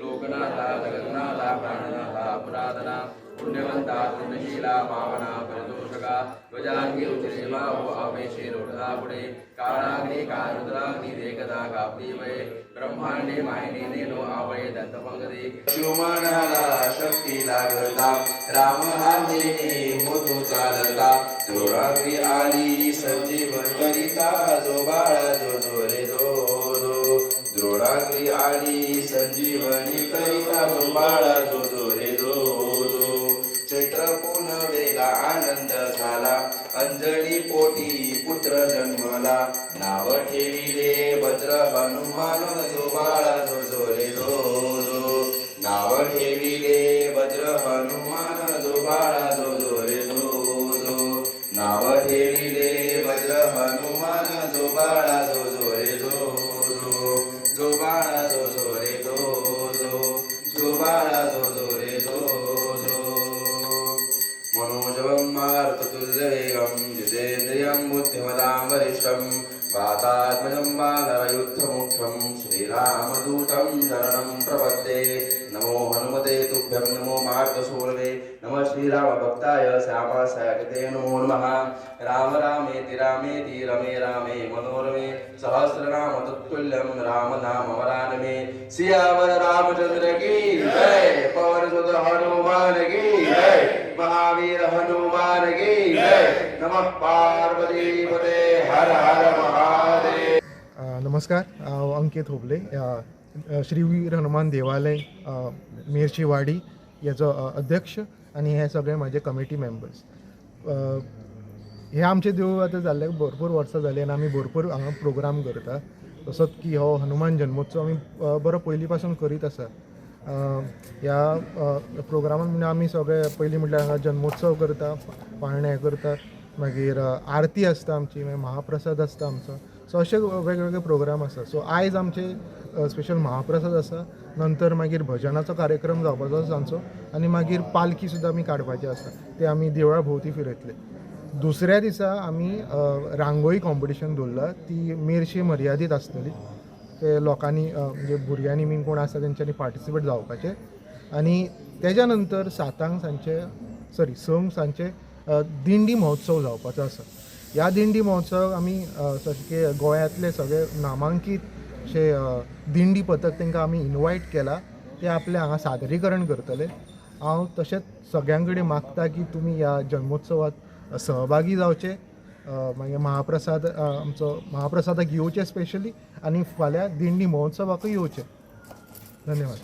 लोकनाथा जगन्नाथा प्राणनाथा पुरातना पुण्यवंता पुण्यशीला पावना परितोषका ध्वजांगी उचिरे बाहु आवेशे लोटदा पुढे काळाग्नी कारुद्राग्नी देखदा कापीवये ब्रह्मांडे मायने नेनो आवळे दंतपंगती. लक्ष्मणाला शक्ती लागता, राम हांजेने होतो चालता. द्रोणाग्री आली संजीवन करिता, जो बाळा जो जो रे जो जो. द्रोणाग्री आली संजीवनी करिता, जो बाळा जो जो रे जो जो. चैत्र पुनवेला आनंद झाला, अंजली पोटी पुत्र जन्मला. नाव ठेविले वज्र हनुमान, जो बाळा जो जो रे जो जो. नाव ठेविले वज्र हनुमान, जो बाळा जो जो रे जो जो. नाव ठेविले वज्र हनुमान, जो बाळा जो जो रे जो जो. जो बाळा जो जो रे जो जो. जो बाळा जो जो रे जो जो. मनोजवं मारुततुल्यवेगं जितेन्द्रियं बुद्धिमतां वरिष्ठं वातात्मजं वानरयुद्धमुख्यं श्रीरामदूतं शरणं प्रपद्ये. नमो हनुमते तुभ्यं नमो मार्गसूरवे नमः श्रीरामभक्ताय श्यामासायते नमो नमः. राम रामेति रामेति रमे रामे मनोरमे सहस्रनाम तत्तुल्यं राम नाम वरानमे. सियावर रामचंद्र की जय, पवन सुत हनुमान की जय, महावीर हनुमान की जय. नमः पार्वती पते, हर हर महादेव. नमस्कार, हांव अंकेत होबले, श्री वीर हनुमान देवालय मेरशी वाडी हेजो अध्यक्ष आनी हे सगळे म्हाजे कमिटी मेंबर्स. हे आमचें देवूळ आतां जाल्लें भरपूर वर्सां जालीं आनी आमी भरपूर हांगा प्रोग्राम करता. तसोच की हो हनुमान जन्मोत्सव आमी बरो पयलीं पासून करीत आसा. ह्या प्रोग्रामान म्हणजे आमी सगळे पयलीं म्हटल्यार हांगा जन्मोत्सव करता, पाळणें करता, मागीर आरती आसता आमची, मागीर महाप्रसाद आसता आमचो. सो अशे वेगवेगळे प्रोग्राम आसा. सो आयज आमचे स्पेशल महाप्रसाद आसा, नंतर मागीर भजनाचो कार्यक्रम जावपाचो आसा आमचो आनी मागीर पालखी सुद्दां आमी काडपाची आसा, ते आमी देवळा भोंवती फिरयतले. दुसऱ्या दिसा आमी रांगोळी कॉम्पिटिशन दवरला, ती मेरशे मर्यादीत आसतली. ते लोकांनी म्हणजे भुरग्यांनी बीन कोण आसा तेंच्यांनी पार्टिसिपेट जावपाचें. आनी तेज्या नंतर 7 सांजचे, सॉरी, 6 सांजचे दिंडी महोत्सव जावपाचो आसा. ह्या दिंडी महोत्सवाक आमी जशें की गोंयांतले सगळे नामांकीत अशे दिंडी पथक तांकां आमी इनवायट केला, ते आपलें हांगा सादरीकरण करतले. हांव तशेंच सगळ्यां कडेन मागता की तुमी ह्या जन्मोत्सवात सहभागी जावचे, मागीर महाप्रसाद आमचो महाप्रसादाक येवचे स्पेशली आनी फाल्यां दिंडी महोत्सवाकूय येवचे. धन्यवाद.